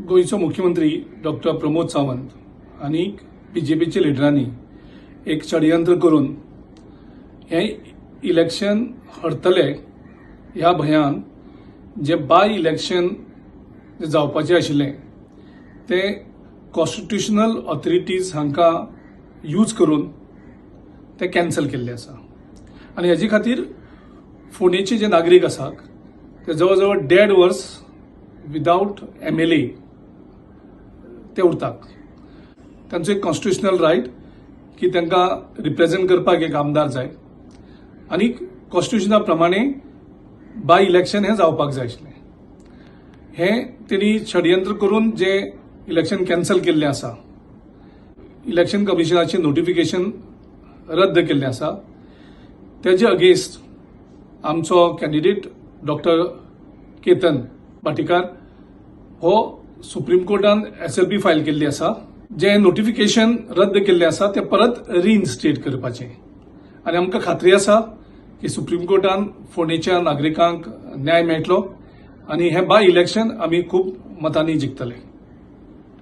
गोंयचो मुख्यमंत्री डॉक्टर प्रमोद सावंत आनी बीजेपीच्या लिडरांनी एक षडयंत्र करून हें इलेक्शन हरतले ह्या भंयान जे बाय इलेक्शन जावपाचें आशिल्लें तें कॉन्स्टिट्युशनल ऑथॉरिटीज हांकां यूज करून तें कॅन्सल केल्लें आसा. आनी हेजे खातीर फोंडेचे जे नागरीक आसात ते जवळ जवळ 1.5 वर्स विदावट एमएलए ते उरतात. तांचो एक कॉन्स्टिट्युशनल रायट की तांकां रिप्रेझेंट करपाक एक आमदार जाय आनी कॉन्स्टिट्युशना प्रमाणे बाय इलेक्शन हें जावपाक जाय आशिल्लें. हें तेणी षडयंत्र करून जे इलेक्शन कॅन्सल केल्लें आसा, इलेक्शन कमिशनाचें नोटिफिकेशन रद्द केल्लें आसा, तेजे अगेन्स्ट आमचो कॅन्डिडेट डॉक्टर केतन भाटीकार हो सुप्रीम कोर्टान एसएलपी फायल केल्ली आसा. जे नोटिफिकेशन रद्द केल्लें आसा तें परत रिइन्स्टेट करपाचें. आनी आमकां खात्री आसा की सुप्रीम कोर्टान फोंडेच्या नागरिकांक न्याय मेळटलो आनी हें बाय इलेक्शन आमी खूब मतांनी जिखतले.